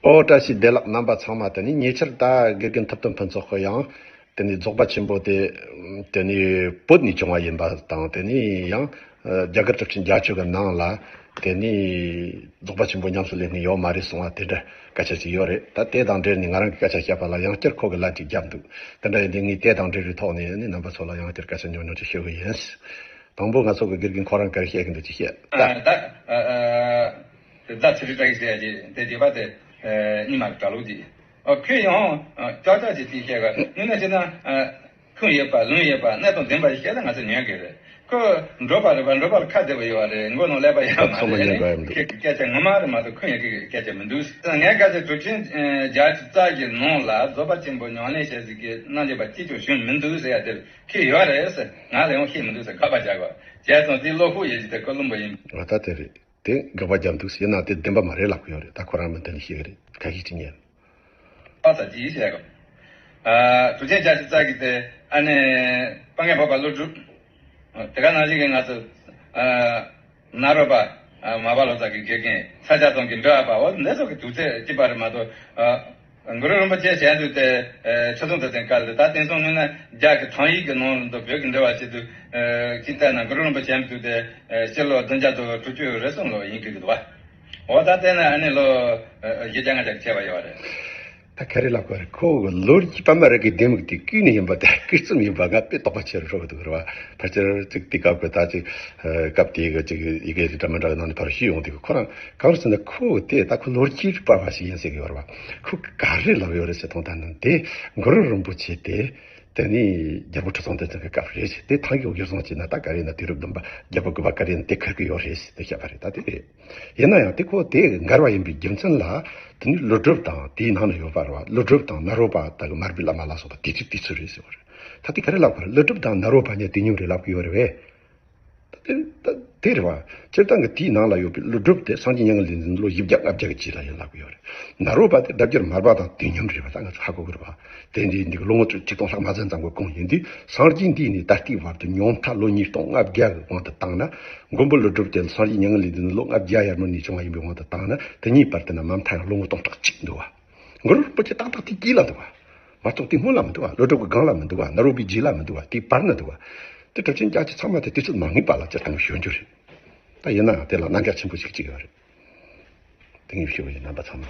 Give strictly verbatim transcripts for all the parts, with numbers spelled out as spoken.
ཨོ་བཀྲ་ཤིས་བདེ་ལེགས། རྣམ་པ་ཚང་མ། དེ་ནི་ཉེ་ཆར་ད་དགེ་རྒན་ཐུབ་བསྟན་ཕུན་ཚོགས་ཁོ་ཡང་དེ་ནི་རྫོགས་པ་ཆེན་པོ་དེ་དེ་ནི་བོད་ནས་བྱུང་བ་ཡིན་པ་དང་། དེ་ནི་ཡང་རྒྱ་གར་གྲུབ་ཆེན་བརྒྱད་ཅུ་གི་ནང་ལ་དེ་ནི་རྫོགས་པ་ཆེན་པོ་ཉམས་སུ་ལེན་མཁན་ཡོད་མ་རེད་གསུང་བ་དེ་འདྲ་སྐད་ཆ་ཅིག་ཡོད་རེད། ད་དེ་དང་འབྲེལ་ནས་ང་རང་གི་སྐད་ཆ་བཤད་པ་ལ་ཡང་བསྐྱར་ཁོ་གི་ལན་ཅིག་བརྒྱབ་འདུག་དེ་འདྲ་ཡིན་དུས་ངས་དེ་དང་འབྲེལ་བའི་ཐོག་ནས་ནི་རྣམ་པ་ཚོ་ལ་ཡང་བསྐྱར་སྐད་ཆ་ཉུང་ཉུང་ཅིག་ཞུ་གི་ཡིན། དང་པོ་ང་ཚོ་གི་དགེ་རྒན་ཁོ་རང་ག་རེ་བཤད་གི་འདུག་ཅིག་བཤད་ད། ཨ། ད་ཨ་ཨ་ད་ཚེ་རིང་བཀྲ་ཤིས་ཟེར་ཡ་ཅིག་དེ་དེ་པ་དེ་ཨ་ཉི་མ་གྲྭ་ལུགས་ཅིག་ཨ་ཁོས་ཡང་ཨ་ཀྱག་ཀྱག་ཅིག་ཅིག་བཤད་ག་ངས་ན་བྱས་ན་ཨ་ཁུངས་ཡོད་པ་ལུང་ཡོད་པ་གནས་སྟངས་ལྡན་པ་ཞིག་བཤད་ན་ང་ཚོ་ཉན་གི་རེད། ཁོ་འགྲོ་པ་རེད་པ། འགྲོ་པ་ལ་ཁ་བདེ་པོ་ཡོད་པ་རེད། མགོ་ནང་ཀླད་པ་ཡོད་པ་ཚང་མ་རེད། ཉན་དགོས་ཡ་མི་འདུག་ཁོས་སྐད་ཆ་ངོ་མ་རེད་མ་གཏོགས་ཁུངས་ཡོད་གི་སྐད་ཆ་མི་འདུག་ངས་སྐད་ཆ་གྲུབ་ཆེན་ཨ་བརྒྱད་ཅུ་རྩ་བཞིའི་ནང་ལ་རྫོགས་པ་ཆེན་པོ་ཉམས་ལེན་བྱེད་ཟིག་གི་རྣམ་འགྱུར་པ་ཅིག་ཀྱང་བྱུང་མི་འདུག་ཟེར་ཡ་དེ། ཁྱེད་ཡོད་རེད་ཟེར། ང་ལ་ཡང་ཤེས་མི་འདུག་ཟེར་དགག་པ་རྒྱག་གོ། བྱས་ཙང་དེ་བློ་ཁོག་ཡོད་ཀྱི་དེ་ཀོ་ལོམ་པོ་ཡིན། ང་ད་དེ་རེད། དེ་དགག་པ་རྒྱག་འདུག་ཟེར་ན་དེ་བདེན་པ་མ་རེད་ལབ་གི་ཡོད་རེད། ད་ཁོ་རང་མི་འདི་ནི་ཤེས་གི་རེད། ཁ་ཤས་ཅིག་ཉན། པ་ཚ་ཅི་ཡིས་བཤད་གོ། ཨ་གྲུབ་ཆེན་བརྒྱད་ཅུ་རྩ་བཞི་དེ་ཨ་ནི་དཔལ་ལྡན་འཕགས་པ་ཀླུ་སྒྲུབ། དེ་ག་ནང་བཞིན་གྱི་ང་ཚོ་ཨ་ནཱ་རོ་པ་ཨ་མར་པ་ལོ་ཙཱ་གི་དགེ་རྒན་ས་སྐྱ་དང་གི་འབྲེལ་བ་པ་འོ་འདི་ཚོ་གི་དུས་ཚོད་གཅིག་པ་རེད་མ་གཏོགས། ཨ་གུ་རུ་རིན་པོ་ཆེ་ཞལ་འདུག་སྟེ་ཨ་ཆོས་ཚོགས་འདུ་དེ་བཀལ་ཏེ་ད་དེང་སང་ངོས་ན་རྒྱ་གི་ཐང་ཡིག་གི་ནང་དུ་བོད་ཀྱི་འབྲེལ་བ་བྱེད་དུས་ཨ་གཅིག་བལྟས་ན་གུ་རུ་རིན་པོ་ཆེ་ཞལ་འདུག་སྟེ་ཨ་སྤྱི་ལོ་བདུན་བརྒྱ་དང་དྲུག་ཅུ་རེ་གསུམ་ལོ་ཡིན་གྱི་འདུག་བ། འོ་ད་བལྟས་ན་ཨ་ནི་ལོ་ཨ་བཞི་བརྒྱ་ལྔ་བརྒྱ་ཆེ་བ་ཡོད་རེད། ད་ག་རེ་ལབ་དགོས་རེད། ཁོ་གི་ལོ་རྒྱུས་པད་མ་རི་ཀའི་ལྡེ་མིག་དེ་ཀུན་ནས་ཡིན་པ་དེ་ཀུན་རྩོམ་ཡིན་པ་ང་དཔེ་དོགས་པ་ཆེ་རུ་འགྲོ་གི་འདུག་རེད་བ། ཕལ་ཆེར་ཅིག་དེ་སྐབས་ཀྱི་ད་ཅིག་སྐབས་དེའི་གི་ཅིག་ཡི་གེ་འདྲ་མི་འདྲ་གི་ནང་ནས་ཕར་ཞུས་ཡོང་དུས་ཁོ་རང་གང་རེད་ཟེར་ན་ཁོ་གི་དེ་ད་ཁོ་ལོ་རྒྱུས་པ་བ་ཞིག་ཡིན་ཟེར་གི་ཡོད་རེད་བ། ཁོ་ག་རེ་ལབ་ཡོད་རེད་ཟེར་དང་ད་ནི་དེ་གུ་རུ་རིན་པོ་ཆེ་དེ་དེ་ནི་རྒྱལ་པོ་ཁྲི་སྲོང་ལྡེ་བཙན་གྱི་སྐབས་རེད་ཟེར། དེ་ཐང་གི་འོག་ཡོད་སོང་ཅིག་ན་ད་ག་རེ་ན་དུས་རབས་བདུན་པ་རྒྱལ་པོ་དགུ་པ་ག་རེ་ན་དེ་ཁར་གི་ཡོད་རེད་ཟེར་དེ་བཤད་པ་རེད། ད་དེ་རེད། ཡིན་ན་ཡང་དེ་ཁོ་དེ་མགར་བ་ཡིན་པའི་རྒྱུ་མཚན་ལ་དེ་ནི་ཀླུ་སྒྲུབ་དང་དེའི་ནང་ན་ཡོད་པ་རེད་བ། ཀླུ་སྒྲུབ་དང་ནཱ་རོ་པ་དག་གི་མར་པའི་བླ་མ་ལ་སོགས་པ་དེ་ཚོའི་དུས་ཚོད་རེད་ཟེར་བ་རེད། ད་དེ་ག་རེ་ལབ་དགོས་རེད། ཀླུ་སྒྲུབ་དང་ནཱ་རོ་པ་གཉིས་དུས་མཉམ་རེད་ལབ་གི་ཡོད་རེད་བས། ད་དེ་ད་དེ་རེད་བ། སྤྱིར་བཏང་གི་དེའི་ནང་ལ་ཡོད་པའི་ཀླུ་སྒྲུབ་དེ་སངས་རྒྱས་མྱ་ངན་ལས་འདས་ལོ་བཞི་བརྒྱ་ལྔ་བརྒྱ་གི་རྗེས་ལ་ཡིན་ལབ་གི་ཡོད་རེད། ནཱ་རོ་པ་དེ་ལྡབ་འགྱུར་མར་པ་དང་དུས་མཉམ་རེད་བ། ད་ང་ཚོ་ཧ་གོ་གི་རེད་བ། དེ་འདྲའི་འདི་གི་ལོ་ངོ་ཆིག་སྟོང་ལྷག་མ་ཟིན་ཙམ་གྱི་གོང་ཡིན་དུས་སངས་རྒྱས་འདི་ནས་ད་ལྟའི་བར་དུ་ཉུང་མཐའ་ལོ་ཉིས་སྟོང་ལྔ་བརྒྱ་གི་དབང་དུ་བཏང་ན། མགོན་པོ་ཀླུ་སྒྲུབ་ཀྱང་སངས་རྒྱས་མྱ་ངན་ལས་འདས་ནས་ལོ་ལྔ་བརྒྱ་ཡར་མར་ནས་བྱུང་བ་ཡིན་པའི་དབང་དུ་བཏང་ན་དེ་གཉིས་བར་དུ་ན་མ་མཐའ་ཡང་ལོ་ངོ་སྟོང་ཕྲག་གཅིག་འདུག་བ། གུ་རུ་རིན་པོ་ཆེ་ཏག་ཏག་དེ་དཀྱིལ་ལ་འདུག་བ། མ་གཏོགས་དེ་སྔོན་ལ་མི་འདུག་བ། ཀླུ་སྒྲུབ་ཀྱི་སྒང་ལ་མི་འདུག་བ། ནཱ་རོ་པའི་རྗེས་ལ་མི་འདུག་བ། དེ་བར་ན་འདུག་བ། དེ་གྲུབ་ཆེན་བརྒྱད་ཅུ་ཚང་མ་དེ་དུས་ཚོད་མ་ངེས་པ་ལ་སྤྱིར་བཏང་གི་ཞོར་འཇུག་རེད། ད་ཡིན་ནའང་དེ་ལ་རྣམ་གཞག་ཆེན་པོ་ཞིག་ཅིག་ཡོད་རེད། དེ་ངས་ཞུ་བ་ཡིན། རྣམ་པ་ཚང་མ།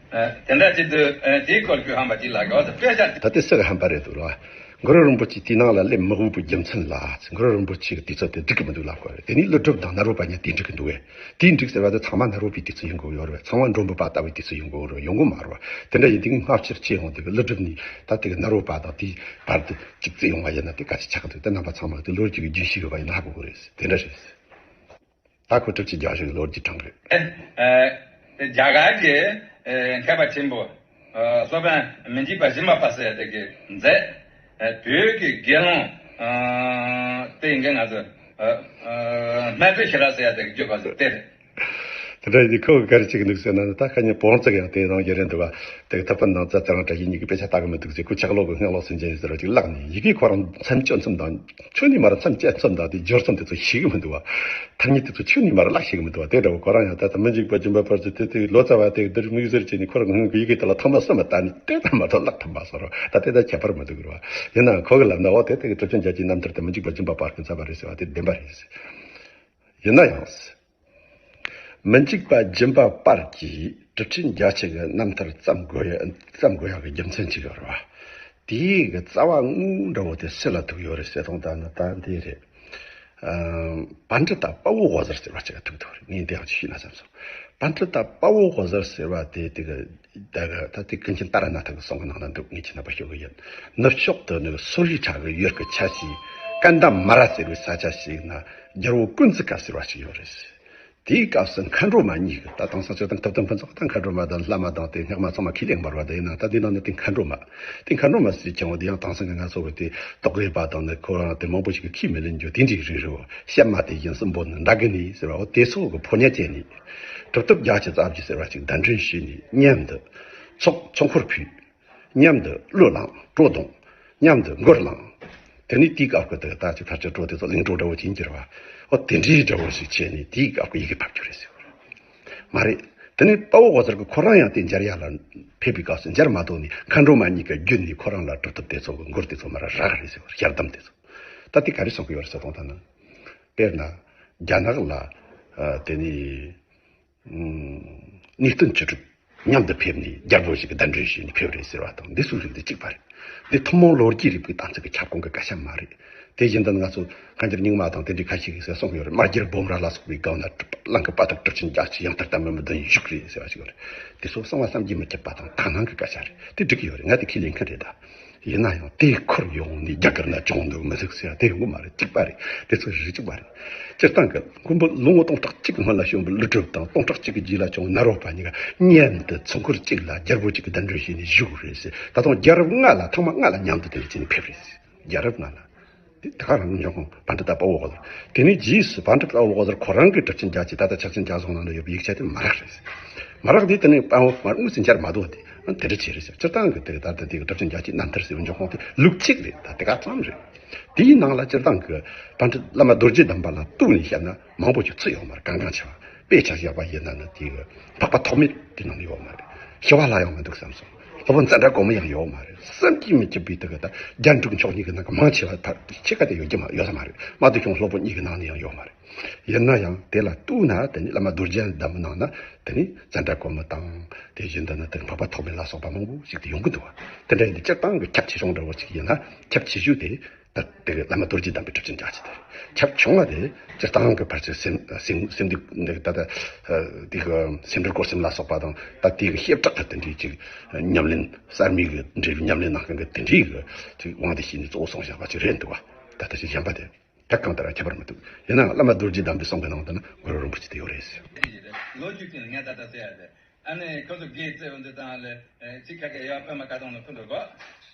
ཨ་དེ་འདྲ་བྱེད་དུས་ཨ་དེའི་སྐོར་གྱི་ཧམ་པ་ཅིག་ལ་གོ་ད་དཔེ་ཆ། ད་དེ་སུ་གི་ཧམ་པ་རེད་འདུག་ལ། གུ་རུ་རིན་པོ་ཆེ་དེའི་ནང་ལ་སླེབས་མི་དགོས་པའི་རྒྱུ་མཚན་ལ་གུ་རུ་རིན་པོ་ཆེ་གི་དུས་ཚོད་དེ་འགྲིག་གི་མི་འདུག་ལབ་དགོས་རེད། དེ་ནི་ཀླུ་སྒྲུབ་དང་ནཱ་རོ་པ་གཉིས་དེ་འགྲིག་གི་འདུག་བས། དེའི་འགྲིག་ཟེར་བ་དེ་ཚང་མ་ནཱ་རོ་པའི་དུས་ཚོད་ཡིན་དགོས་ཡོད་རེད། ཚང་མ་འགྲོ་འབུལ་པ་ལྟ་བུའི་དུས་ཚོད་ཡིན་དགོས་རེད། ཡོང་གི་མ་རེད་བ། དེ་འདྲ་ཡིན་དུས་སྔ་ཕྱིར་ཕྱེ་ཡོང་དུས་ཀླུ་སྒྲུབ་ནི་ད་དེ་གི་ནཱ་རོ་པ་དང་དེའི་བར་དུ་གཅིག་བརྩིས་ཡོང་བ་ཡིན་ན་དེ་ག་ཚོད་ཆགས་འདུག་དེ་རྣམ་པ་ཚང་མ་དེ་ལོ་རྒྱུས་ཀྱི་རྒྱུན་ཤེས་ཡོད་པ་ཡིན་ན་ཧ་གོ་གི་རེད། དེ་འདྲ་རེད། ད་ཁོ་གྲུབ་ཆེན་བརྒྱད་ཅུ་གི་ལོ་རྒྱུས་དྲངས་རེད། ཨེ་ཨེ་རྒྱ་གར་གྱི་ཨེ་མཁས་པ་ཆེན་པོ་ཨེ་སློབ་དཔོན་མི་འཇིགས་པ་སྦྱིན་པ་པ་ཟེར་ཡ་དེ་གི་མཛད། ཨེ་བོད་ཀྱི་དགེ་སློང་ཨེ་དེ་ཡིན་གྱི་ང་ཚོ་ཨེ་ཨེ་སྨན་བཙུན་ཤེས་རབ་ཟེར་ཡ་དེ་གི་བརྗོད་པ་ཟེར་དེ་རེད། དེ་འདྲ་ཡིན་དུས་ཁོ་ག་རེ་བྱེད་ཀྱི་འདུག་ཟེར་ན། ད་ཁ་ཉིན་བོན་ཙིག་ཡང་དེ་ནང་བཞིན་རེད་འདུག་བ། དེ་གི་ཐུབ་པ་ནང་ཙ་ཙ་རང་བཀྲ་ཤིས་གཉིས་ཀྱི་དཔེ་ཆ་ལྟ་གི་མི་འདུག་ཟེར། ཁོ་ཆག་ལོག་གི་སྔགས་ལོག་སུན་འབྱིན་ཟེར་བ་ཅིག་བཀླགས་ནས་ཡི་གེ་ཁོ་རང་མཚམས་གཅོད་མཚམས་དང་། ཁྱོན་ནས་མ་ར་མཚམས་བཅད་མཚམས་དང་དེ་སྦྱོར་མཚམས་དེ་ཚོ་ཤེས་ཀྱི་མི་འདུག་བ། ཐ་སྙད་དེ་ཚོ་ཁྱོན་ནས་མ་ར་བཀླག་ཤེས་ཀྱི་མི་འདུག་བ། དེ་འདྲ་བོ་ཁོ་རང་ཡང་ད་ལྟ་མི་འཇིགས་པ་སྦྱིན་པ་པར་ཚོ་དེ་དེ་ལོ་ཙཱ་བ་དེ་འདིར་དམིགས་བསལ་བྱས་ནས་ཁོ་རང་ངོས་ཀྱི་ཡི་གེ་དེ་ལ་ཐོག་མ་གསན་པ་ལྟ་ནས་དེ་ལྟར་མ་གཏོགས་བཀླག་ཐུབ་མ་སོང་རོགས། ད་དེ་ད་ཁྱད་པར་མི་འདུག་གི་རེད་བ། ཡིན་ནའང་ཁོ་གི་ལབ་ན་འོ་དེ་དེ་གི་གྲུབ་ཆེན་བརྒྱད་ཅུའི་རྣམ་ཐར་དེ་མི་འཇིགས་པ་སྦྱིན་པ་པར་གྱིས་མཛད་པ་རེད་ཟེར་བ་དེ་བདེན་པ་རེད། ཡིན་ན་ཡང་། མི་འཇིགས་པ་སྦྱིན་པ་པར་གྱིས་གྲུབ་ཆེན་བརྒྱད་ཅུ་གི་རྣམ་ཐར་བརྩམས་དགོས་ཡ་བརྩམས་དགོས་ཡག་གི་རྒྱུ་མཚན་ཅིག་ཡོད་རེད་བ། དེའི་གི་རྩ་བ་དངོས་འདྲ་བོ་དེ་སུ་ལ་ཐུག་ཡོད་རེད་ཟེར་དང་ད་ནི་ད་འདི་རེད། ཨ་པཎྜི་ཏ་དཔའ་བོ་འོད་ཟེར་ཟེར་བ་ཅིག་ལ་ཐུག་ཐུག་རེད། ངས་འདི་ཡང་ཅིག་ཤེས་ན་བསམ་སོང་། པཎྜི་ཏ་དཔའ་བོ་འོད་ཟེར་ཟེར་བ་དེ་དེ་གི་ད་གི་ད་དེ་ཀུན་མཁྱེན་ཏཱ་ར་ནཱ་ཐ་གི་གསུང་གི་ནང་ན་འདུག་ངས་ཁྱེད་རྣམ་པ་ཞུ་གི་ཡིན། ནུབ་ཕྱོགས་དུ་ནི་སོར་བཞི་ཕྲ་གི་ཡུལ་གྱི་ཆ་ཞིག་ཀན་ད་མ་ར་ཟེར་བའི་ས་ཆ་ཞིག་ན་རྒྱལ་པོ་ཀུན་ཙི་ཀ་ཟེར་བ་ཞིག་ཡོད་རེད། དེའི་སྐབས་སུ་མཁའ་འགྲོ་མ་གཉིས་ཀྱིས། ད་དེང་སང་སྤྱིར་བཏང་ཐུབ་བསྟན་ཕུན་ཚོགས་དང་མཁའ་འགྲོ་མ་དང་བླ་མ་དང་དེ་སྔགས་མ་ཚང་མ་ཁས་ལེན་པར་བ་དེ་ཡིན་ན། ད་དེ་ནང་ནས་དེ་མཁའ་འགྲོ་མ། དེ་མཁའ་འགྲོ་མ་ཟེར་ཀྱང་བ་དེ་ཡང་དེང་སང་གི་ང་ཚོ་གི་དེ་རྟོག་གེ་པ་དང་ནི་ཁོ་རང་དེ་མང་པོ་ཞིག་གིས་ཁས་མི་ལེན་རྒྱུ་དེ་འདྲའི་རིགས་རེད། བཤད་མ་དེ་བཞིན་གསུམ་པོ་ནི་འདྲ་གི་ནི་ཟེར་བ། འོ་དེ་ཚོ་གི་ཕོ་ཉ་བཅད་ནས་གྲུབ་ཐོབ་བརྒྱད་ཅུ་རྩ་བཞི་ཟེར་བ་ཅིག་གདན་འདྲེན་ཞུས་ནས་མཉམ་དུ་ཚོགས་ཚོགས་འཁོར་ཕུལ། མཉམ་དུ་གླུ་བླངས་བྲོ་བརྡུངས། མཉམ་དུ་མགུར་བླངས། དེ་ནས་དེའི་སྐབས་ཀྱི་དེ་ད་ཅིག་ཕལ་ཆེར་བྲོ་དེ་ཚོ་གླིང་བྲོ་འདྲ་བོ་ཅིག་གྱུར་བ། ཨོ་དེ་འདྲའི་འདྲ་བོ་ཞིག་བྱས་ནས་དེའི་སྐབས་ཀྱི་ཡི་གེ་ཕབ་རྒྱུ་རེད་ཟེར་བ་རེད། མ་རེད། དེ་ནས་དཔའ་བོ་འོད་ཟེར་གྱིས་ཁོ་རང་ཡང་དེ་མཇལ་ཡག་ལ་ཕེབས་པའི་སྐབས་སུ་མཇལ་མ་ཐུབ་ནས་མཁའ་འགྲོ་མ་གཉིས་ཀྱིས་བརྒྱུད་ནས་ཁོ་རང་ལ་གྲུབ་ཐོབ་དེ་ཚོ་གི་མགུར་དེ་ཚོ་མར་རག་རེད་ཟེར་བ། ཞལ་གདམས་དེ་ཚོ། ད་དེ་ག་རེ་གསུང་གི་ཡོད་རེད་ཟེར་དང་ད་ནི། དཔེར་ན། རྒྱ་ནག་ལ། ཨ། དེ་ནས། ཨུམ། ངེས་དོན་ཅི་སྒྲུབ་མཉམ་དུ་ཕེབས་ནས་རྒྱལ་པོ་ཞིག་གི་གདན་འདྲེན་བྱས་ནས་ཕེབས་རེད་ཟེར་བ་དང་འདི་ཚོའི་རིགས་འདི་གཅིག་པ་རེད། འདི་ཐུན་མོང་ལོ་རྒྱུས་རིག་པའི་གཏན་ཚིགས་ཀྱི་ཁྱབ་ཁོངས་ཀྱི་སྐད་ཆ་མ་རེད། དེ་བཞིན་དུ་ང་ཚོ་བཀའ་འགྱུར་རྙིང་མ་དང་དེ་འདྲའི་ཁ་ཤས་ཀྱིས་ཟེར་གསུང་གི་ཡོད་རེད། རྨ་རྒྱལ་སྦོམ་ར་ལ་སོགས་པའི་སྒང་ན་གླང་གི་དཔའ་ཐུལ་གྲུབ་ཆེན་རྒྱལ་གྱི་ཡང་ལྟར་དམ་པའི་མི་བདུན་བཞུགས་རེད་ཟེར་བ་ཞིག་ཡོད་རེད། དེ་ཚོ་གསང་བ་བསམ་གྱིས་མི་ཁྱབ་པ་དང་དག་སྣང་གི་སྐད་ཆ་རེད། དེ་འགྲིག་གི་ཡོད་རེད། ང་དེ་ཁས་ལེན་མཁན་རེད་ད། ཡིན་ན་ཡང་དེ་ཁུར་ཡོང་ནས་རྒྱ་གར་ན་བྱུང་འདུག་མི་འདུག་ཟེར་དེ་ཡོང་གི་མ་རེད། གཅིག་པ་རེད། དེ་ཚོ་རིགས་གཅིག་པ་རེད། སྤྱིར་བཏང་གི་མགོན་པོ་ལོ་ངོ་སྟོང་ཕྲག་གཅིག་སྔོན་ལ་བྱོན་པའི་ཀླུ་སྒྲུབ་དང་སྟོང་ཕྲག་གཅིག་གི་རྗེས་ལ་བྱུང་བའི་ནཱ་རོ་པ་གཉིས་ཀ་མཉམ་དུ་ཚོགས་འཁོར་གཅིག་ལ་རྒྱལ་པོ་གཅིག་གི་གདན་འདྲེན་བྱས་ནས་བཞུགས་རེད་ཟེར། ད་དུང་རྒྱལ་རབས་ལྔ་ལ་ཐེངས་མ་ལྔ་ལ་མཉམ་དུ་དེ་ནས་བྱས་ནས་ཕེབས་རེད་ཟེར། རྒྱལ་རབས་ལྔ་ལ། དེ་ད་ག་རང་འབྱུང་ཁུངས་པཎྜི་ཏ་དཔའ་བོ་འོད་ཟེར། དེ་ནས་རྗེས་སུ་པཎྜི་ཏ་དཔའ་བོ་འོད་ཟེར་ཁོ་རང་གིས་གྲུབ་ཆེན་རྒྱལ་གྱི་ད་ལྟ་ཕྱག་ཆེན་རྒྱལ་ཚོགས་ནང་ལ་ཡོད་པའི་ཡིག་ཆ་དེ་མ་རག་རེད་ཟེར། མ་རག་དེ་དེ་ནས་དཔའ་བོ་མར་དངོས་སུ་མཇལ་མ་ཐུབ་པ་དེ་དེ་འདྲ་བྱས་རེད་ཟེར། སྤྱིར་བཏང་གི་དེ་ད་ལྟ་དེ་གི་གྲུབ་ཆེན་རྒྱལ་གྱི་རྣམ་ཐར་ཟེར་བའི་འབྱུང་ཁུངས་དེ་ལུགས་གཅིག་རེད། ད་དེ་ག་ཙམ་རེད། དེའི་ནང་ལ་སྤྱིར་བཏང་གི་པཎྜི་བླ་མ་རྡོ་རྗེ་གདམས་པ་ལ་གཏུགས་ནས་བཤད་ན་མང་པོ་ཞིག་ཚུད་ཡོད་མ་རེད། གང་གང་ཆེ་བ། དཔེ་ཆ་བཞག་པ་ཡིན་ན་ནི་དེ་གི་འཕགས་པ་ཐོགས་མེད་དེ་ནང་ནས་ཡོད་མ་རེད། ཞི་བ་ལྷ་ཡང་མི་འདུག་བསམ་སོང་། སློབ་དཔོན་ཙནྡྲ་གོ་མི་ཡང་ཡོད་མ་རེད། བསམ་གྱིས་མི་ཁྱབ་པའི་དེ་གི་ད་རྒྱན་དྲུག་མཆོག་གཉིས་ཀྱི་ནང་གི་མང་ཆེ་བ་ཕར་ཕྱེད་ཀ་དེ་ཡོད་ཀྱི་མ་ཡོད་ས་མ་རེད། རྨ་དུ་ཁྱུང་སློབ་དཔོན་གཉིས་ཀྱི་ནང་ནས་ཡང་ཡོད་མ་རེད། ཡིན་ན་ཡང་དེ་ལ་གཏུགས་ན་དེ་ནི་བླ་མ་རྡོ་རྗེ་གདམས་པའི་ནང་ན་དེ་ནི་ཙནྡྲ་གོ་མི་དང་དེ་བཞིན་དུ་ནི་དེ་འཕགས་པ་ཐོགས་མེད་ལ་སོགས་པ་མང་པོ་ཞིག་ཏུ་ཡོང་གི་འདུག་བ། དེ་འདྲ་ཡིན་དུས་སྤྱིར་བཏང་གི་ཁྱབ་ཆེ་ཆུང་འདྲ་བོ་ཞིག་ཡིན་ན་ཁྱབ་ཆེ་ཤོས་དེ་ད་དེ་གི་བླ་མ་རྡོ་རྗེ་གདམས་པའི་གྲུབ་ཆེན་རྒྱལ་གྱི་དེ་རེད། ཁྱབ་ཆུང་བ་དེ་སྤྱིར་བཏང་གི་ཕལ་ཆེར་སེམས་སེམས་སེམས་སྡུག་འདི་ད་ལྟ་དེ་གི་སེམས་འགྲེལ་སྐོར་གསུམ་ལ་སོགས་པ་དང་ད་དེ་གི་བཤད་གྲྭ་ད་དེ་འདྲའི་ཅིག་ཉམས་ལེན་གསར་མའི་གི་འབྲས་བུ་ཉམས་ལེན་གནང་མཁན་གི་དེ་འདྲའི་གི་ཅིག་དབང་དུ་བྱས་ནས་གཙོ་བོ་གསུངས་བཞག་པ་ཅིག་རེད་འདུག་བ། ད་ལྟ་ཞིག་གཞན་པ་དེ། ད་གང་ལྟར་ཁྱད་པར་མི་འདུག་ཡིན་ནའང་བླ་མ་རྡོ་རྗེ་གདམས་པའི་གསུང་གི་ནང་དུ་ན་གུ་རུ་རིན་པོ་ཆེ་དེ་ཡོད་རེད་ཟེར། ལོ་རྒྱུས་ཀྱི་ངས་ད་ལྟ་ཟེར་ཡ་དེ། ཨ་ནི་ཁོ་ཚོ་དགེ་བཙལ་བ་འདི་དང་ལས་ཚིག་ཁ་ཁ་ཡ་པད་མ་དཀར་གདོང་ནས་ཕུལ་འགྲོ་གོ།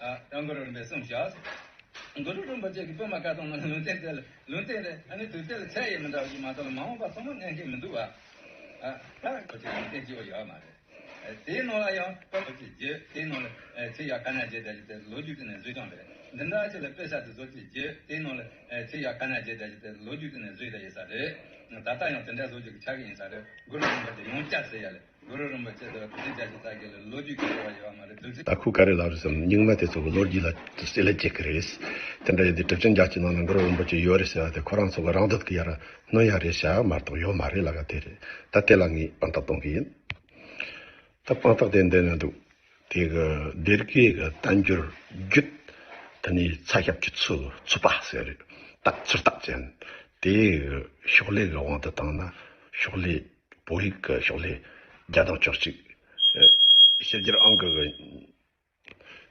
ཨ་ད་གུ་རུ་རིན་པོ་ཆེ་གསུངས་ཤག་གུ་རུ་རིན་པོ་ཆེ་གིས་པད་མ་དཀར་གདོང་ནས་ལུང་བསྟན་དེ་ལ་ལུང་བསྟན་རེད། ཨ་ནི་དུས་དེ་ལ་ཚད་ཡས་མི་འདྲ་བ་ཞིག་མ་གཏོགས་ལ་མ་འོངས་པ་ཚང་མ་གནས་མཁན་མི་འདུག་བ། ཨ་ད་ཁོ་ཚོས་ལུང་བསྟན་ཅི་བ་ཡོད་མ་རེད། དེའི་ནང་ལ་ཡང་སྐབས་ཀྱི་རྗེ་དེའི་ནང་ལ་ཚེ་ཡ་ཀ་ན་རྗེ་དེ་ཅི་དེ་ལོ་རྒྱུས་དེ་ནས་བཟོས་ཀྱང་རེད། འདི་འདྲ་ཅིག་ལ་དཔེ་ཆ་དེ་བཟོ་ཅིག་རྗེ་དེའི་ནང་ལ་ཚེ་ཡ་ཀ་ན་རྗེ་དེ་ཅི་དེ་ལོ་རྒྱུས་དེ་ནས་བཟོས་ད་ཡིན་ས་རེད། ད་ལྟ་ཡང་དེ་འདྲ་བཟོ་ཅིག་གི་ཆགས་ཀྱི་ཡིན་ས་རེད། གུ་རུ་རིན་པོ་ཆེ་ཡང་བསྐྱར་ཟེར་ཡ་ལས་གུ་རུ་རིན་པོ་ཆེ་དེ་ལ་དེ་འདྲ་ཅིག་ལྟ་གི་ལས་ལོ་རྒྱུས་ཀྱི་རེ་བ་ཡོད་མ་རེད་འདུག་ཟེར། ད་ཁོས་ག་རེ་ལབ་རེད་ཟེར་ན་རྙིང་མ་དེ་ཚོ་གི་ལོ་རྒྱུས་ལ་བསྲེ་ལྷད་བྱེད་ཀྱི་རེད། དེ་འདྲ་ཡིན་དུས་གྲུབ་ཆེན་རྒྱལ་གྱི་ནང་ན་གུ་རུ་རིན་པོ་ཆེ་ཡོད་རེད་ཟེར་བ་དེ་ཁོ་རང་ཚོ་གི་རང་འདོད་ཀྱི་ཡ་ར། སྣོན་ཡ་རེད་བྱ་མ་གཏོགས་ཡོད་མ་རེད་ལབ་ཡ་དེ་རེད། ད་དེ་ལ་ངས་དཔང་རྟགས་གཏོང་གི་ཡིན། ད་དཔང་རྟགས་དེ་འདི་ན་འདུག་དེ་གི་སྡེ་དགེ་གི་བསྟན་འགྱུར་རྒྱུད། དེ་ནས་ཚ་ཞབས་ཀྱི་ཚུལ་ཚུད་པ་ཟེར་རེད། ད་ཚུལ་རྟགས་ཅན། དེ་གི་ཕྱག་ལེན་གི་དབང་དུ་བཏང་ན་ཕྱག་ལེན་བོད་ཡིག་གི་ཕྱག་ལེན་བརྒྱ་དང་བཅུ་གཅིག་ཕྱི་རྒྱལ་ཨང་ཀི་གི་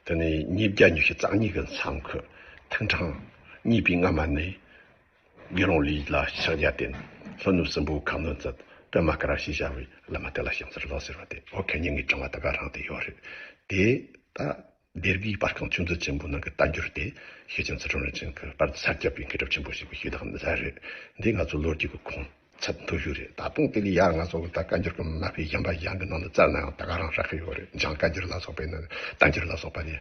དེ་ནས་ཉིས་བརྒྱ་ཉི་ཤུ་རྩ་གཉིས་ཀྱི་མཚམས་ཁུ་ཐིག་ཕྲེང་གཉིས་པའི་སྔ་མ་ནས་དགེ་སློང་ལུས་ལ་ཕྱག་རྒྱ་བསྟེན། ལྷོ་ནུབ་སྲིན་པོའི་ཁ་གནོན་མཛད། པདྨ་ཀ་ར་ཞེས་བྱ་བའི་བླ་མ་དེ་ལ་ཕྱག་འཚལ་ལོ་ཟེར་བ་དེ་འོ་ཁེ་ཉིན་ངའི་བྱུང་བ་ད་ག་རང་དེ་ཡོད་རེད། དེ་ད་སྡེ་དགེའི་པར་ཁང་ཆོས་མཛོད་ཆེན་པོའི་ནང་གི་བསྟན་འགྱུར་དེ་ཤེར་ཕྱིན་ཚུལ་ཁྲིམས་རིན་ཆེན་གྱི་པར་ས་སྐྱ་པའི་མཁས་གྲུབ་ཆེན་པོ་ཞིག་གི་ཞུས་དག་མཛད་རེད། འདི་ང་ཚོ་ལོ་རྒྱུས་ཀྱི་ཁུངས། ཚད་མཐོ་ཤོས་རེད། ད་དུང་དེ་ལས་ཡར་ང་ཚོ་གི་ད་བཀའ་འགྱུར་གྱི་མ་དཔེ་གཞན་པ་གཞན་གྱི་ནང་དུ་བཙལ་ན་ཡང་ད་ག་རང་རག་གི་ཡོད་རེད། འཇང་བཀའ་འགྱུར་ལ་སོགས་པའི་ནང་བསྟན་འགྱུར་ལ་སོགས་པ་ནས་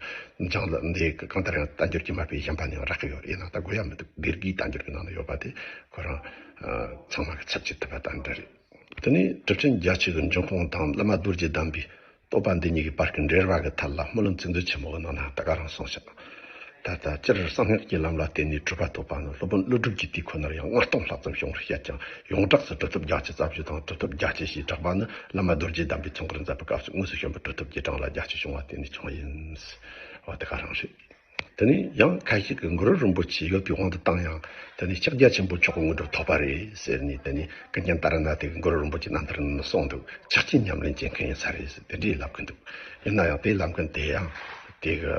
འཇང་ལ་འདི་གང་ལྟར་ཡང་བསྟན་འགྱུར་གྱི་མ་དཔེ་གཞན་པ་ནས་ཡང་རག་གི་ཡོད་རེད། ཡིན་ན་ད་དགོས་ཡ་མི་འདུག་སྡེ་དགེའི་བསྟན་འགྱུར་གྱི་ནང་དུ་ཡོད་པ་དེ་ཁོ་རང་ཚང་མ་གི་ཚབ་བྱེད་ཐུབ་པ་དང་འདྲ་རེད། དེ་ནས་གྲུབ་ཆེན་རྒྱལ་ཆེན་གྱི་འབྱུང་ཁུངས་དང་བླ་མ་རྡོ་རྗེ་གདམས་པའི་བསྟོད་པ་འདི་གཉིས་ཀྱི་བར་གྱི་འབྲེལ་བ་གི་ཐད་ལ་སྨོན་ལམ་ཚིག་མཛོད་ཆེན་མོ་གི་ནང་ན་ད་ག་རང་གསུངས་ཤག་ད་ལྟ་སྤྱིར་གསང་སྔགས་ཀྱི་ལམ་ལ་བརྟེན་ནས་གྲུབ་པ་ཐོབ་པ་ནི་སློབ་དཔོན་ཀླུ་སྒྲུབ་ཀྱི་དུས་ཁོ་ནར་ཡང་ལྔ་སྟོང་ལྷག་ཙམ་བྱུང་བར་བཤད་ཀྱང་ཡོངས་གྲགས་སུ་གྲུབ་ཐོབ་བརྒྱད་ཅུ་རྩ་བཞི་དང་གྲུབ་ཐོབ་བརྒྱད་ཅུ་ཞེས་གྲགས་པ་ནི་བླ་མ་རྡོ་རྗེ་གདམས་པའི་ཚོགས་འཁོར་མཛད་པའི་སྐབས་སུ་དངོས་སུ་བྱོན་པའི་གྲུབ་ཐོབ་ཀྱི་གྲངས་ལ་བརྒྱད་ཅུ་བྱུང་བ་དེ་ནི་བྱུང་བ་ཡིན། འོ་དེ་ག་རང་རེད། དེ་ནས་ཡང་ཁ་ཤས་ཀྱིས་གུ་རུ་རིན་པོ་ཆེ་ཡོད་པའི་དབང་དུ་བཏང་ཡང་དེ་ནས་ཕྱག་རྒྱ་ཆེན་པོ་མཆོག་གི་དངོས་གྲུབ་ཐོབ་པ་རེད་ཟེར་ནས་དེ་ནས་ཀུན་མཁྱེན་ཏཱ་ར་ནཱ་ཐའི་གུ་རུ་རིན་པོ་ཆེའི་རྣམ་ཐར་ནང་གསུངས་འདུག་ཕྱག་ཆེན་ཉམས་ལེན་བྱེད་མཁན་ཡིན་ས་རེད་ཟེར་དེ་འདྲའི་ལབ་ཀྱི་འདུག་ཡིན་ན་ཡང་དེ་ལབ་མཁན་དེ་ཡང་དེ་གི་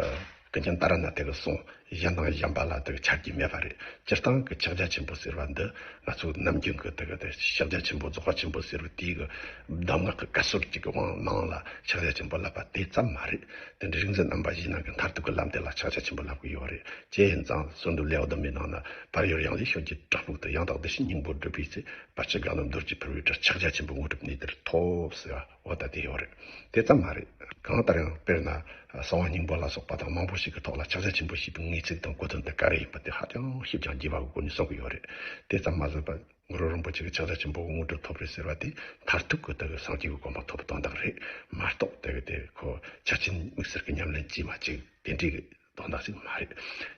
ཀུན་མཁྱེན་ཏཱ་ར་ནཱ་ཐའི་གི་གསུང་གཞན་དང་གཞན་པ་ལ་དེ་གི་ཆ་རྒྱུས་མེད་པ་རེད། སྤྱིར་བཏང་གི་ཕྱག་རྒྱ་ཆེན་པོ་ཟེར་བ་འདི་ང་ཚོ་ནམ་རྒྱུན་གི་དེ་གི་དེ་ཕྱག་རྒྱ་ཆེན་པོ་རྫོགས་པ་ཆེན་པོ་ཟེར་བའི་དེ་གི་གདམས་ངག་གི་བཀའ་སྲོལ་གཅིག་གི་དབང་ནང་ལ་ཕྱག་རྒྱ་ཆེན་པོ་ལབ་པ་དེ་ཙམ་མ་རེད། དེ་འདྲའི་རིག་འཛིན་རྣམ་པ་ཞིག་ནང་གི་མཐར་ཐུག་གི་ལམ་དེ་ལ་ཕྱག་རྒྱ་ཆེན་པོ་ལབ་ཀྱི་ཡོད་རེད། ཅི་ཡིན་ཙང་གསོལ་འདེབས་ལེའུ་བདུན་པའི་ནང་ན་བར་ཡོད་ཡང་ལེ་ཤོད་ཀྱི་བྲག་ཕུག་ཏུ་ཡང་དག་བདེ་གཤེགས་སྙིང་པོ་བསྒྲུབས་པའི་ཚེ། བར་ཆད་དགྲ་རྣམས་གདུལ་གྱིས་ཕུལ་བའི་གྲུབ། ཕྱག་རྒྱ་ཆེན་པོའི་དངོས་གྲུབ་གནས་འདིར་ཐོབ་ཟེར་བ་འོ་ད་དེ་ཡོད་རེད། དེ་ཙམ་མ་རེད། གང་ལྟར་ཡང་དཔེར་ན་གསང་བ་སྙིང་པོ་ལ་སོགས་པ་དང་མང་པོ་ཞིག་གི་ཐོག་ལ་ཕྱག་རྒྱ་ཆེན་པོ་ཞེས་པའི་ངེས་ཚིག་དང་གོ་དོན་དེ་ག་རེ་ཡིན་པ་དེ་ཧ་ཅང་ཞིབ་ཅིང་རྒྱས་པ་གི་སྒོ་ནས་གསུང་གི་ཡོད་རེད། དེ་ཙམ་མ་ཟད་པར། གུ་རུ་རིན་པོ་ཆེ་གི་ཕྱག་རྒྱ་ཆེན་པོ་དངོས་གྲུབ་ཐོབ་རེད་ཟེར་བ་དེ་མཐར་ཐུག་གི་དེ་གི་སངས་རྒྱས་ཀྱི་གོ་འཕང་ཐོབ་དོན་དག་རེད་མ་གཏོགས། དེ་གི་དེ་ཁོ་ཆ་ཆེན་དམིགས་བསལ་གྱི་ཉམས་ལེན་བགྱིས་མ་བགྱིས་དེ་འདྲའི་གི་དོན་དག་ཞིག་མ་རེད།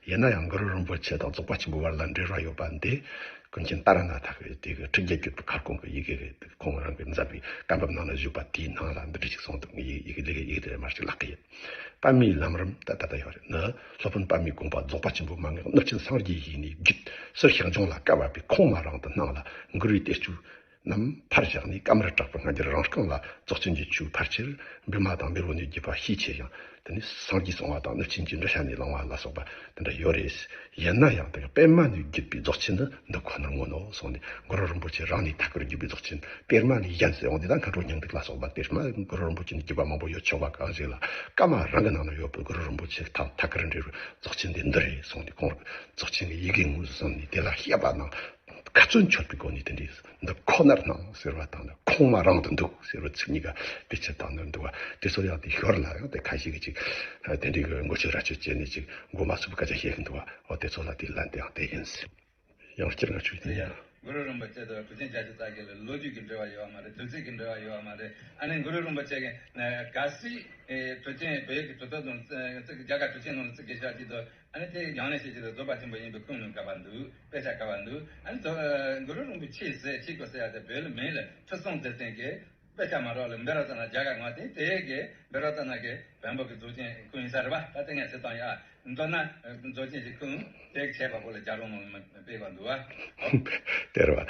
ཡིན་ན་ཡང་གུ་རུ་རིན་པོ་ཆེ་དང་རྫོགས་པ་ཆེན་པོའི་བར་ལ་འབྲེལ་བ་ཡོད་པ་འདི་ཀུན་མཁྱེན་ཏཱ་ར་ནཱ་ཐ་གི་དེ་གི་ཁྲི་བརྒྱད་བརྒྱུད་པའི་ཁ་སྐོང་གི་ཡི་གེ་རེད། ཁོང་རང་གིས་མཛད་པའི་བཀའ་འབུམ་ནང་ལ་བཞུགས་པ་དེའི་ནང་ལ་འདི་འདྲ་ཞིག་གསུངས་འདུག་ངས་ཡི་གེ་འདི་གི་ཡི་གེ་དེ་མར་ཞིག་ལག་གི་ཡིན། པདྨའི་ལམ་རིམ་ད་ད་ལྟ་ཡོད་རེད། ནི་སློབ་དཔོན་པདྨའི་དགོངས་པ་རྫོགས་པ་ཆེན་པོའི་མན་ངག་གནོད་སྦྱིན་སངས་རྒྱས་ཡིས་ནི་བརྒྱུད། ཟུར་ཞག་འབྱུང་ལ་དཀའ་བ་པའི་ཁུངས་མ་རང་དུ་སྣང་ལ་མགུར་བའི་གཏེར་ཆོས་རྣམས་ཕར་བཞག་ནས། ཀ་མར་གྲགས་པའི་སྔ་འགྱུར་རང་རྐང་ལ། རྫོགས་ཆེན་གྱི་ཆོས་ཕལ་ཆེར་བི་མ་དང་བེ་རོ་ནས་བརྒྱུད་པ་ཤས་ཆེ་ཡང་། དེ་ནས་སངས་རྒྱས་གསུང་བ་དང་གནོད་སྦྱིན་གྱི་འགྲེལ་བཤད་ནས་བླངས་པ་ལ་སོགས་པ་དེ་འདྲ་ཡོད་རེད། ཡིན་ན་ཡང་དེ་གི་པདྨ་ནས་བརྒྱུད་པའི་རྫོགས་ཆེན་ནི་འདི་ཁོ་ནར་མངོན་ནོ་གསུངས་ནས། གུ་རུ་རིན་པོ་ཆེ་རང་ནས་ཐད་ཀར་བརྒྱུད་པའི་རྫོགས་ཆེན། པདྨ་ནས་གཞན་ཟེར་འོང་དེ་ད་མཁའ་འགྲོ་སྙིང་ཐིག་ལ་སོགས་པ་དེ་མ། གུ་རུ་རིན་པོ་ཆེ་ནས་བརྒྱུད་པ་མང་པོ་ཡོད་ཆོག་པ་གང་ཞིག་ལ། བཀའ་མ་རང་གི་ནང་ན་ཡོད་པའི་གུ་རུ་རིན་པོ་ཆེ་ཐད་ཐད་ཀར་འབྲེལ་བའི་རྫོགས་ཆེན་དེ་འདི་རེད་གསུངས་ནས། ཁོང་རྫོགས་ཆེན་གྱི་ཡི་གེ་ངོས་སུ་བཟུང་ནས་དེ་ལ་བཤད་པ་ན། ཁ་ཚོན་ཆོད་པའི་སྒོ་ནས་དེ་འདྲའི་འདི་ཁོ་ནར་སྣང་ཟེར་བ་དང་། ཁུངས་མ་རང་དུ་འདུག་ཟེར་བ་ཚིག་གཉིས་ཀ་དེ་ཕྱིར་དང་ནི་འདུག་བ། དེ་ཚོ་ཡང་དེ་ཞོར་ལ་ཡང་དེ་ཁ་ཤས་ཀྱིས་ཅིག་དེ་འདྲའི་གི་མགོ་ཆུ་ར་ཆུ་བྱས་ནས་ཅིག་མགོ་མ་ཚོས་པའི་སྐད་ཆ་བཤད་ཀྱི་འདུག་བ། འོ་དེ་ཚོ་ལ་དེ་ལན་དེ་ཡང་དེ་ཡིན། ཡང་སྤྱིར་ང་ཆོས་དེ་ཡང་། གུ་རུ་རིན་པོ་ཆེ་དང་གྲུབ་ཆེན་རྒྱལ་སྲས་ད་ག་ལ་ལོ་རྒྱུས་ཀྱི་འབྲེལ་བ་ཡོད་བ་མ་རེད། དུས་ཚོད་ཀྱི་འབྲེལ་བ་ཡོད་བ་མ་རེད། ཨ་ནི་གུ་རུ་རིན་པོ་ཆེ་གི་གལ་སྲིད་གྲུབ་ཆེན་བོད་ཀྱི་གྲུབ་ཐོབ་དང་རྒྱ་གར་གྲུབ་ཆེན་ནང་ལ་ཚིག་གི་ཤོག་ཅིག་དང་། ཨ་ནི་དེ་ཡང་ལན་ཞིག་ཅིག་ལ་རྫོགས་པ་ཆེན་པོ་ཡིན་པའི་ཁུངས་ནི་ག་པར་འདུག་དཔེ་ཆ་ག་པར་འདུག་ཨ་ནི་རྫོགས་གུ་རུ་རིན་པོ་ཆེ་ཟེར་ཅིག་གོ་ཟེར་ཡ་དེ་བོད་ལ་མིང་ལ་ཁྲི་སྲོང་ལྡེ་བཙན་གྱི་དཔེ་ཆ་མ་རོགས་ལ་འབེ་རོ་ཙ་ན་རྒྱ་གར་ངོ་དེ་དེ་གི་འབེ་རོ་ཙ་ན་གི་བོན་པོ་གི་རྫོགས་ཆེན་ཁུངས་ཡིན་ས་རེད་པ། ད་དེ་ངས་ཟེར་བཏང་ཡ། མདོར་ན་རྫོགས་ཆེན་གྱི་ཁུངས་དེ་བྱས་པ་པོ་ལ་རྒྱ་རོང་ནང་ལ་སྤེལ་བ་འདུག་བ། དེ་རེད་བ།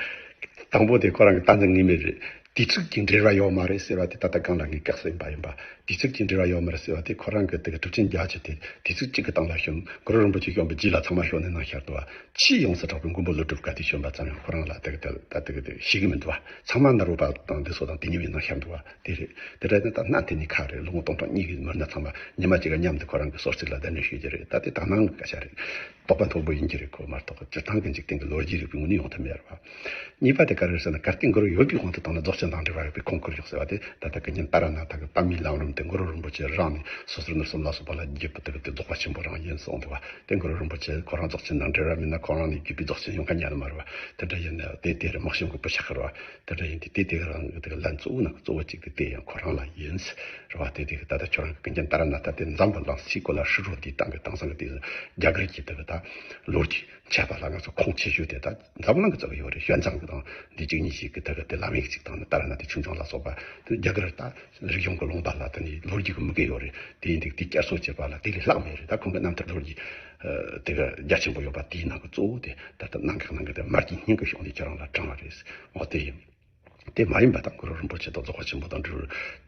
དང་པོ་དེ་ཁོ་རང་གི་ད་འཛིན་ངེས་མེད་རེད། དུས་ཚིགས་ཀྱི་འབྲེལ་བ་ཡོད་མ་རེད་ཟེར་བ་དེ་ད་ལྟ་གང་ལ་ངས་བཀག་ཟིན་པ་ཡིན་པ། དུས་ཚིགས་ཀྱི་འབྲེལ་བ་ཡོད་མ་རེད་ཟེར་བ་དེ་ཁོ་རང་གི་དེ་གི་གྲུབ་ཆེན་རྒྱ་ཆེ་དེ་དུས་ཚིགས་གཅིག་གི་སྟེང་ལ་བྱོན། གུ་རུ་རིན་པོ་ཆེ་བྱོན་པའི་རྗེས་ལ་ཚང་མ་བྱོན་ནས་ནང་ཤར་འདུག་བ། ཆེས་ཡོངས་སུ་གྲགས་པའི་མགོན་པོ་ཀླུ་སྒྲུབ་ག་དུས་བྱོན་པ་ཙམ་ཡང་ཁོ་རང་ལ་དེ་གི་དེ་ད་དེ་གི་དེ་ཤེས་ཀྱི་མི་འདུག་བ། ཚང་མ་ནོར་བུ་པ་དང་འདི་ཚོ་དང་དེ་ཉིད་ཡིན་ན་ཤར་འདུག་བ། དེ་རེད། དེ་འདྲ་ཡིན་ན་ད་གནའ་དེ་ནས་ཁ་རེད། ལོ་ངོ་སྟོང་ཕྲག་གཉིས་ཀྱི་མི་སྣ་ཚང་མ་ཉི་མ་གཅིག་ག་མཉམ་དུ་ཁོ་རང་གི་གསོལ་ཚིགས་ལ་གདན་འདྲེན་ཞུས་ཀྱི་རེད། ད་དེ་དག་སྣང་གི་སྐད་ཆ་རེད། རྟོགས་པ་མཐོན་པོ་ཡིན་གྱི་རེད་ཁོ་མ་གཏོགས། སྤྱིར་བཏང་གི་འཇིག་རྟེན་གྱི་ལོ་རྒྱུས་རིག་པའི་ངོས་ནས་ཡོང་ཐབས་མེད་རེད་བ། གཉིས་པ་དེ་ག་རེ་རེད་ཟེར་ན། གལ་ཏེ་གུ་རུ་ཡོད་པའི་དབང་དུ་བཏང་ན་རྫོགས་ཆེན་དང་འབྲེལ་བ་ཡོད་པའི་ཁུངས་བཀོད་ཡོད་ཟེར་བ་དེ། ད་ལྟ་ཀུན་མཁྱེན་ཏཱ་ར་ནཱ་ཐ་གི་པདྨའི་ལམ་རིམ་དེ་གུ་རུ་རིན་པོ་ཆེ་རང་ནས་སོ་སོར་ནོར་གསུམ་ལ་སོགས་པ་ལ་བརྒྱུད་པ་དེ་གི་དེ་རྫོགས་པ་ཆེན་པོ་རང་ཡིན་གསུངས་འདུག་བ། དེ་གུ་རུ་རིན་པོ་ཆེ་ཁོ་རང་རྫོགས་ཆེན་དང་འབྲེལ་བ་མེད་ན་ཁོ་རང་ནས་བརྒྱུད་པའི་རྫོགས་ཆེན་ཡོང་མཁན་ཉན་མ་རེད་བ། དེ་འདྲ་ཡིན་ན་དེ་དེ་རེད། དམག་ཞུམ་གྱི་བུ་ཆགས་ཀྱི་རེད་བ། དེ་འདྲ་ཡིན་དུས་དེ་དེ་རང་གི་དེ་གི་ལན་གཙོ་བོ་ནང་གི་གཙོ་བོ་གཅིག་དེ་དེ་ཡང་ཁོ་རང་ལ་ཡིན་རེད་བ། དེ་དེ་གི་ད་ལྟ་ཁྱོད་རང་གི་ཀུན་མཁྱེན་ཏཱ་ར་ནཱ་ཐ་དེ་འཛམ་བུ་གླིང་སའི་གོ་ལ་ཧྲིལ་བོ་དེའི་སྟེང་གི་དེང་སང་གི་དེ་རྒྱ་གར་གྱི་དེ་གི་ད་ལོ་རྒྱུས་འཆད་པ་ལ་ང་ཚོ་ཁུངས་ཆེ་ཤོས་དེ་ད་འཛམ་གླིང་གི་ཚོ་གི་ཡོད་རེད། ཞོན་ཙང་གི་དང་འདི་གཅིག་གཉིས་ཤིག་གི་དེ་གི་དེ་ལམ་ཡིག་ཅིག་དང་ནི་ཏཱ་ར་ནཱ་ཐའི་ཆོས་འབྱུང་ལ་སོགས་པ་དེ་རྒྱ་གར་ད་རིག་གཞུང་གི་ལུང་པ་ལ་དེ་ནི་ལོ་རྒྱུས་ཀྱི་མུ་གེ་ཡོད་རེད། དེ་ཡིན་དུས་དེ་བསྐྱར་གསོ་བྱེད་པ་ལ་དེ་ལས་ལྷག་མེད་རེད། ད་ཁོང་གི་རྣམ་ཐར་ལོ་རྒྱུས་དེ་ག་རྒྱ་ཆེན་པོ་ཡོད་པ་དེའི་ནང་གི་གཙོ་བོ་དེ་ད་ལྟ་གནའ་འགག་ནང་གི་དེ་མར་གྱི་སྙིང་གི་ཕྱོགས་ནས་ཁྱེད་རང་ལ་དྲངས་པ་རེད། འོ་དེ་ཡིན། དེ་མ་ཡིན་པ་དང་གུ་རུ་རིན་པོ་ཆེ་དང་རྫོགས་པ་ཆེན་པོ་དང་འབྲེལ་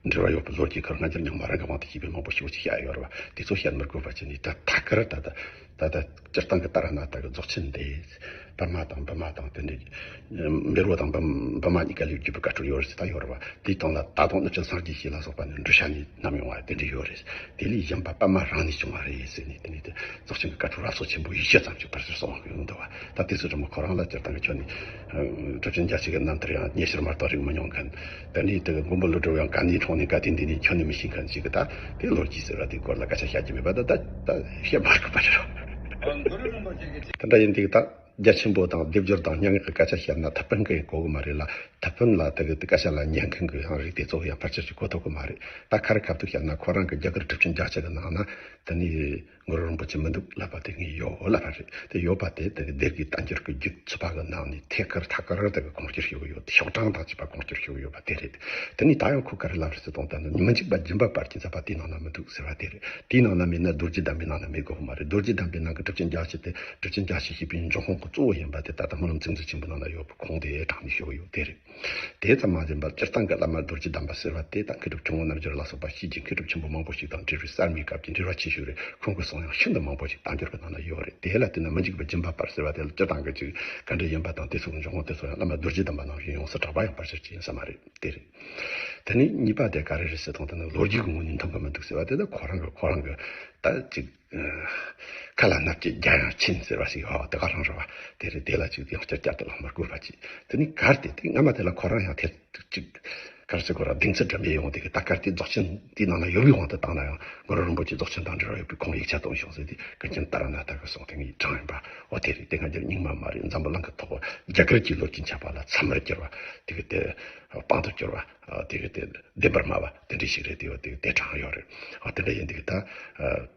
འབྲེལ་བ་ཡོད་པའི་ལོ་རྒྱུས་ཁག་སྔ་འགྱུར་རྙིང་མ་རང་གི་དབང་དུ་བྱས་པའི་མང་པོ་ཞིག་ཅིག་བཤད་ཡོད་རེད་བ། དེ་ཚོ་བཤད་མི་དགོས་པ་བྱས་ནས་ད་ཐད་ཀར་ད་ད་ད་ད་སྤྱིར་བཏང་གི་ཏཱ་ར་ནཱ་ཐ་གི་རྫོགས་ཆེན་དེ་པདྨ་དང་བི་མ་དང་དེ་འདྲའི་བཻ་རོ་དང་བི་བི་མ་གཉིས་ཀ་ལས་བརྒྱུད་པའི་བཀའ་འཁྲོལ་ཡོད་རེད་ཟེར་ད་ཡོད་རེད་བ། དེའི་སྟེང་ལ་ད་དུང་གནོད་སྦྱིན་སངས་རྒྱས་ཞེས་ལ་སོགས་པ་ནས་འགྲེལ་བཤད་ནས་བསྣམས་ཡོང་བ་དེ་འདྲ་ཡོད་རེད། དེ་ལས་གཞན་པ་པདྨ་རང་ནས་བྱུང་བ་རེད་ཟེར་ནས་དེ་ནས་དེ་རྫོགས་ཆེན་གྱི་བཀའ་འཁྲོལ་རབ་གསལ་ཆེན་པོ་ཡེ་ཤེས་ཙམ་ཞིག་ཕལ་ཆེར་གསུངས་པ་ཡོང་འདུག་བ། ད་དེ་ཚོ་རི་མོ་ཁོ་རང་ལ་སྤྱིར་བཏང་གི་ཁྱོན་ནས་གྲུབ་ཆེན་རྒྱལ་སྲས་ཀྱི་རྣམ་ཐར་ཡང་ཉེ་ཞིག་མ་གཏོགས་རིག་མི་མྱོང་མཁན། དེ་ནས་དེ་མགོན་པོ་ཀླུ་སྒྲུབ་ཡང་ག་ནས་འཁྲུངས་ནས་ག་དུས་འདི་ནས་ཁྱོན་ནས་མི་ཤེས་མཁན་ཞིག་གིས་ད་དེ་ལོ་རྒྱུས་ཟེར་བ་དེའི་སྐོར་ལ་སྐད་ཆ་བཤད་རྒྱུ་མེད་པ་ད་ད་ད་བཤད་མ་དགོས་པ་རེད། དེ་འདྲ་ཡིན་དུས་ད་རྒྱ་ཆེན་པོ་དང་སྡེབ་སྦྱོར་དང་སྙན་ངག་གི་སྐད་ཆ་བཤད་ན་ཐུབ་དཔོན་གིས་གོ་གི་མ་རེད་ལ། ཐུབ་དཔོན་ལ་དེ་གི་དེ་སྐད་ཆ་ལ་ཉན་མཁན་གྱི་ཡང་རིགས་དེ་ཚོ་ཡང་ཕལ་ཆེར་ཞིག་གོ་ཐུབ་གི་མ་རེད། ད་ཁ་རི་ཁ་ཐུག་བཤད་ན་ཁོ་རང་གི་རྒྱ་གར་གྲུབ་ཆེན་རྒྱ་ཆེ་གི་ནང་ན་དེ་ནས་གུ་རུ་རིན་པོ་ཆེ་མི་འདུག་ལབ་པ་དེ་ངས་ཡོད་ལབ་པ་རེད། དེ་ཡོད་པ་དེ་དེ་གི་སྡེ་དགེ་བསྟན་འགྱུར་གྱི་རྒྱུད་ཚོ་པ་གི་ནང་ནས་ཐད་ཀར་ཐད་ཀར་དེ་གི་ཁུངས་སྐྱེལ་ཞུ་གི་ཡོད། ཤོག་གྲངས་དང་བཅས་པ་ཁུངས་སྐྱེལ་ཞུ་གི་ཡོད་པ་དེ་རེད། དེ་ནས་ད་ཡང་ཁོ་ག་རེ་ལབ་རེད་ཟེར་དང་ད་ནི་མི་འཇིགས་པ་སྦྱིན་པ་སྤར་གྱི་མཛད་པ་དེའི་ནང་ན་མི་འདུག་ཟེར་བ་དེ་རེད། དེའི་ནང་ན་མེད་ན་རྡོ་རྗེ་གདམས་པའི་ནང་ན་མེད་དགོས་མ་རེད། རྡོ་རྗེ་གདམས་པའི་ནང་གི་གྲུབ་ཆེན་རྒྱ་ཆེ་དེ་གྲུབ་ཆེན་རྒྱ་ཆེ་ཞེས་པའི་འབྱུང་ཁུངས་ཀྱི་གཙོ་བོ་ཡིན་པ་དེ་ད་ལྟ་སྨོན་ལམ་ཚིག་མཛོད་ཆེན་པོའི་ནང་ན་ཡོད་པའི་ཁུངས་དེ་དྲངས་ནས་ཞུ་གི་ཡོད་དེ་རེད། དེ་ཙམ་མ་ཡིན་པར་སྤྱིར་བཏང་གི་བླ་མ་རྡོ་རྗེ་གདམས་པ་ཟེར་བ་དེ་ད་མཁས་གྲུབ་ཆུང་ངུ་རྣལ་འབྱོར་ལ་སོགས་པ་ཤེས་ཀྱི་མཁས་གྲུབ་ཆེན་པོ་མང་པོ་ཞིག་དང་འབྲེལ་བའི་གསར་མའི་སྐབས་ཀྱི་འགྲེལ་བ་ཆེ་ཤོས་རེད། ཁོང་གི་གསུང་ཡང་ཤིན་ཏུ་མང་པོ་ཞིག་བསྟན་འགྱུར་གྱི་ནང་ན་ཡོད་རེད། དེ་ལ་བརྟེན་ནས་མི་འཇིགས་པ་སྦྱིན་པ་སྤར་ཟེར་བ་དེ་ལ་སྤྱིར་བཏང་གི་ཅིག་ག་འདྲ་ཡིན་པ་དང་དེ་ཚོ་གི་འབྱུང་ཁུངས་དེ་ཚོ་ཡང་བླ་མ་རྡོ་རྗེ་གདམས་པ་ནང་བཞིན་ཡོངས་སུ་གྲགས་པ་ཡང་ཕལ་ཆེར་ཅིག་ཡིན་ས་མ་རེད། དེ་རེད། དེ་ནས་གཉིས་པ་དེ་ག་རེ་རེད་ཟེར་དང་དེ་ནི་ལོ་རྒྱུས་ཀྱི་ངོས་ནས་མཐུན་གི་མི་འདུག་ཟེར་བ་དེ་ལ་ཁོ་རང་གི་ཁོ་རང་གི་ད་ཅིག་ཁ་ལ་ནག་གི་རྒྱ་ཡང་ཆེན་ཟེར་བ་ཞིག་ཡོད་པ་དེ་ག་རང་རེད་བ། དེ་རེད། དེ་ལ་ཅིག་ཡང་བསྐྱར་བསྐྱར་དུ་ལབ་མ་དགོས་པ་ཅིག་དེ་ནི་གར་དེ་དེ་སྔ་མ་དེ་ལ་ཁོ་རང་ཡང་དེ་ཅིག་ གར་སེ་ཁོ་རང་གདེང་ཚོད་འདྲ་མེད་ཡོང་དེ་གི་ད་གར་དེ་རྫོགས་ཆེན་དེའི་ནང་ན་ཡོད་པའི་དབང་དུ་བཏང་ན་ཡང་གུ་རུ་རིན་པོ་ཆེ་རྫོགས་ཆེན་དང་འབྲེལ་བ་ཡོད་པའི་ཁུངས་ཡིག་ཆ་བཏོན་བྱུང་ཟེར་དེ་གི་རྐྱེན་ཏཱ་ར་ནཱ་ཐ་གི་གསུང་དེ་ངའི་དྲངས་ཡིན་པ། འོ་དེ་རེད། དེ་ང་ཚོར་རྙིང་མ་མ་རེད། འཛམ་བུ་གླིང་གི་ཐོག་རྒྱ་གར་གྱི་ལོ་རྒྱུས་ཁྱབ་པ་ལ་མཚམས་མར་གྱུར་བ་དེ་གི་དེ་དཔང་དུ་གྱུར་བ་དེ་གི་དེ་བདེན་པར་སྨྲ་བ་དེ་འདྲ་ཞིག་རེད། དེ་འོ་དེ་གི་དེ་དྲངས་ཡོད་རེད། འོ་དེ་འདྲ་ཡིན་དེ་གི་ད་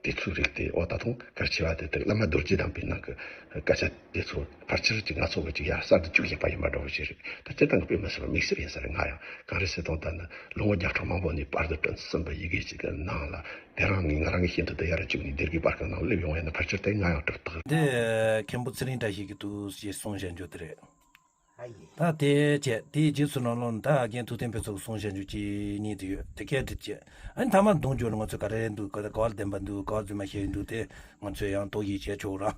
དེ་ཚོའི་རིགས་དེ་འོ་ད་དུང་གལ་ཆེ་བ་དེ་དེ་བླ་མ་རྡོ་རྗེ་གདན་པའི་ནང་གི་སྐད་ཆ་དེ་ཚོ་ཕལ་ཆེར་གྱི་ང་ཚོ་གི་ཅིག་ཡར་གསར་དུ་བཅུག་བཞག་པ་ཡིན་པ་འདྲ་བོ་ཞིག་རེད། ད་སྤྱིར་བཏང་གི་དཔེ་མི་སྲིད་པ་དམིགས་བསལ་ཡིན་ས་རེད། ང་ཡང་གངས་རི་སེ་སྟོང་དང་ནི་ལོ་ངོ་བརྒྱ་ཕྲག་མང་པོ་ནས་པར་དུ་བསྐྲུན་ཟིན་པའི་ཡི་གེ་ཅིག་གི་ནང་ལ་དེ་རང་ནི་ང་རང་གི་ཤིན་ཏུ་དུ་ཡར་བཅུག་ནས་སྡེ་དགེ་པར་ཁང་ནང་སླེབས་ཡོང་བ་ཡིན་ན་ཕལ་ཆེར་དེ་ང་ཡང་གྲུབ་ཐག་རེད། འདི་མཁན་པོ་ཚེ་རིང་བཀྲ་ཤིས་ཀྱིས་འདུག་ཅེས་གསུངས་བཞག་རྒྱུ་དེ་རེད། ད་དེ་བྱས་དེའི་རྗེས་སུ་ནང་ལོགས་ད་རྒན་ཐུབ་བསྟན་ཕུན་ཚོགས་གསུང་བཤད་རྒྱུ་གཅིག་གཉིས་དེ་ཡོད། དེ་སྐད་སྒྲུབ་བྱས་ཨ་ནི་ཐ་མ་གདོང་བསྒྱུར་ང་ཚོ་ག་རེ་འདུག་ག་ག་བ་བདེན་པ་འདུག་ག་བ་རྫུན་མ་བཤད་འདུག་དེ་ང་ཚོས་ཡང་དོགས་གཞི་བྱས་ཆོག་ར།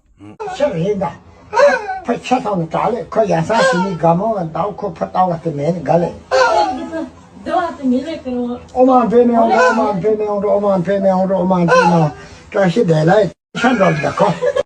ཤེས་རེད་ད། ཕ་ཆ་ཚང་ནི་དྲག་ལེ་ཁོ་ཡ་ས་ཞི་མི་དགའ་མོ་བ་འདའ་ཁོ་ཕ་ལྟ་བ་དེ་མེད་ནི་དགའ་ལེ། ཨོ་མ་འདྲེ་མེ་འོང་འགྲོ། ཨོ་མ་འདྲེ་མེ་འོང་འགྲོ། ཨོ་མ་འདྲེ་མེ་འོང་འགྲོ། ཨོ་མ་འདྲེ་མེ་འོང་འགྲོ། ཨོ་མ་འདྲེ་མེ་འོང་། བཀྲ་ཤིས་བདེ་ལེགས། ཤ་འགྲོ་གི་ད་ཁོ།